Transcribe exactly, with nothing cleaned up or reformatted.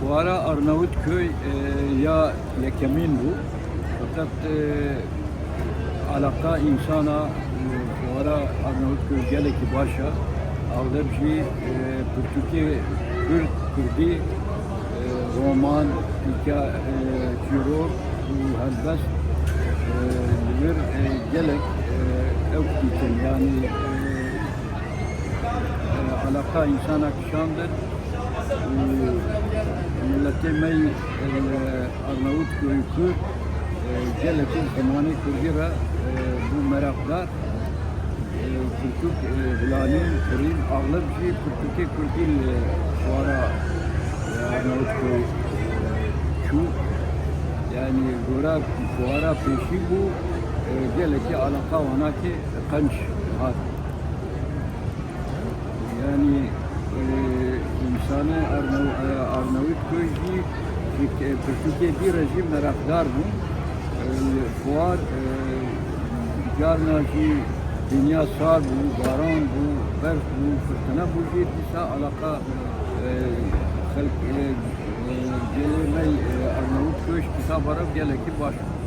Fuara Arnavutköy, e, ya yekemîn bû. Feqet, e, alaqa însana, e, fuara Arnavutköy gelekî baş e. Axleb jî, e, pirtûkê Kurd, Kurdî, e, roman, hîka-, e, çîrok û helbest, e, li vir, e, gelek, e, ew dîtin. Yanî, e, e, alaqa însana kişandin û miletê me yî, e, Arnavutköy Kurd, e, gelekî zimanê Kurdî re, e, bû meraqdar. E, pirtûk, e, hilanîn, kirîn, axleb jî pirtûkê Kurdî li fuara, e, Arnavutköy, e, çû. Yanî gora fuara pêşî bû, e, gelekî alaqa wanakê qenc hat. Yanî, e, însanê Arnav-, e, Arnavutköy jî ji, e, pirtûkê dî re jî meraqdar bûn. E, fuar, e, carna jî dinya sar bû, baran bû, berf bû, firtine bû jî dîsa alaqa, e, xelk, e, e, gelê me, e, Arnavutköy ji kitaba re gelekî baş bû.